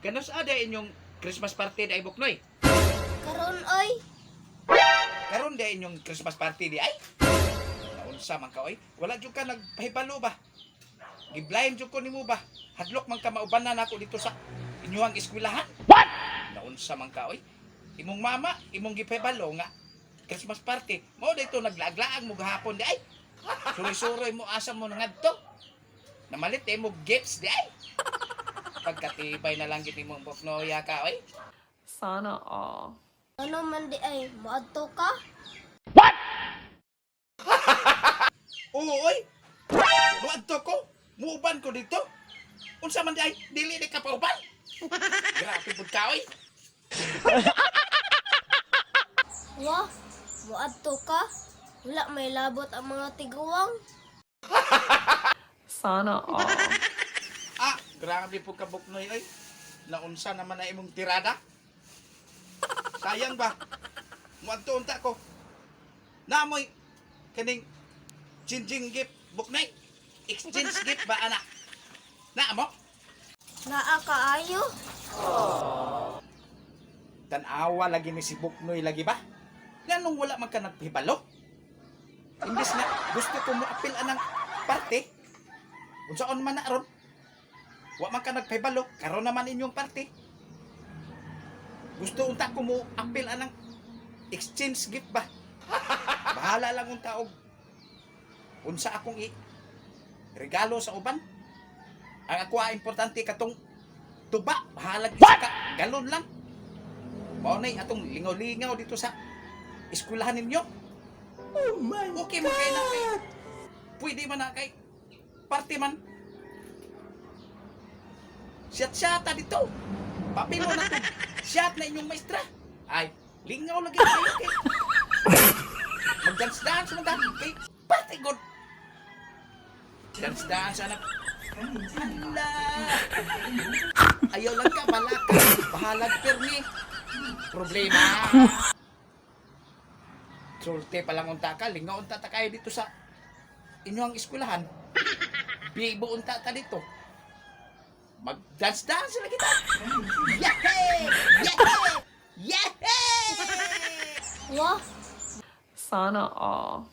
Kanus ada inyong Christmas party di ay, Buknoy? Karon oy. Karon di ay inyong Christmas party di ay? Naunsa man ka oy? Wala jud ka nagpahibalo ba? Giblind jud ko nimo ba? Hadlok man ka maubanan nako dito sa inyong eskwelahan. What? Naunsa man ka oy? Imong mama, imong gipahibalo nga Christmas party. Mao dito naglaaglaag mo gahapon di ay. Suroy-suroy mo asa mo ngadto. Namalit eh mo gifts di ay. Pagkatibay na lang gid imong Buknoya ka oy. Sana all. Ano man di ay, moadto ka? Oo, oy. Muadto ko. Muuban ko dito. Unsa man di ay dili di ka pauban. Grabe pud ka oy. Wa, moadto ka? Wala may labot ang mga tiguang. Sana all. Ah, grabe pud ka, Buknoy oy. Naunsa naman na imong tirada? Sayang ba? Muadto unta ko. Namoy kaning changing gift, Buknoy. Exchange gift ba ana? Naa mo? Naa kaayo? Tanawa lagi ni si Buknoy lagi ba? Nganong wala man ka nagpahibalo? Imbis na gusto ko mo apil anang parte, unsaon man na ron? Wa man ka nagpahibalo, karon naman inyong parte. Gusto unta ko mo apil anang exchange gift ba? Bahala lang unta og unsa akong i regalo sa uban. Ang ako ah, importante katong tuba, bahalag isa ka galon lang. Mao nay atong lingaw-lingaw dito sa eskwelahan ninyo. Oh my. Okay man kay na kay. Pwede man na kay party man. Siyat-siyata dito. Papilo na to. Siyat na inyong maestra. Ay, lingaw lagi kayo kay. Mag-dance-dance man ta kay party good. Dance-dance anak. Hala. Ayaw lang ka, balaka. Bahalag permi. Problema. Sulte pa lang unta ka, lingaw unta ta kayo dito sa inyong eskwelahan. Bibo unta ta dito. Mag-dance-dance na kita. Yehey! Yehey! Yehey! Wa, Sana all.